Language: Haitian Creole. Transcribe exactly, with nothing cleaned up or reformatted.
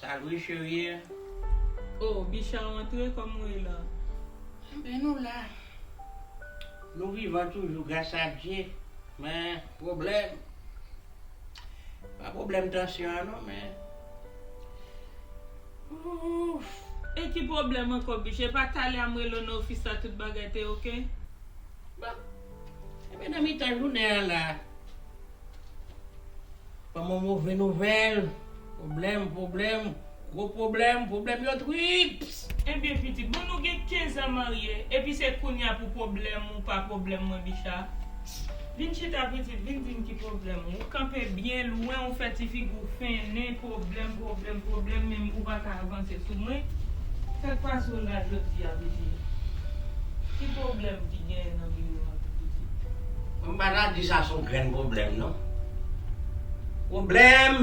Al wi cheri. Oh, Bicha antre kòm ou ye la. Enben nou la. Nou vivan toujou gras a Dye. Men pwoblèm. Pa pwoblèm tansyon an non men. Ouf. E ki pwoblèm ankò, Bicha? E pa talè a m rele w nan ofis la, tout bagay te oke? Bon. Enben nan mitan jounen an la. Ban mwen move nouvèl. Pwoblèm, pwoblèm. Gwo pwoblèm, pwoblèm yo twips. Ebyen pitit, bon nou gen kenz an marye, epi se kounye a pou pwoblèm ou pa pwoblèm mwen, Bicha? Vin chita pitit, vin di m ki pwoblèm ou. Ou kanpe byen lwen, ou fè ti figi w fennen, pwoblèm, pwoblèm, pwoblèm, menm ou pa ka avanse sou mwen. Sa k pase w la jodi a, pitit? Ki pwoblèm ki genyen nan biwo a, pitit? Mwen pa ta di sa se yon grenn pwoblèm non. Pwoblèm.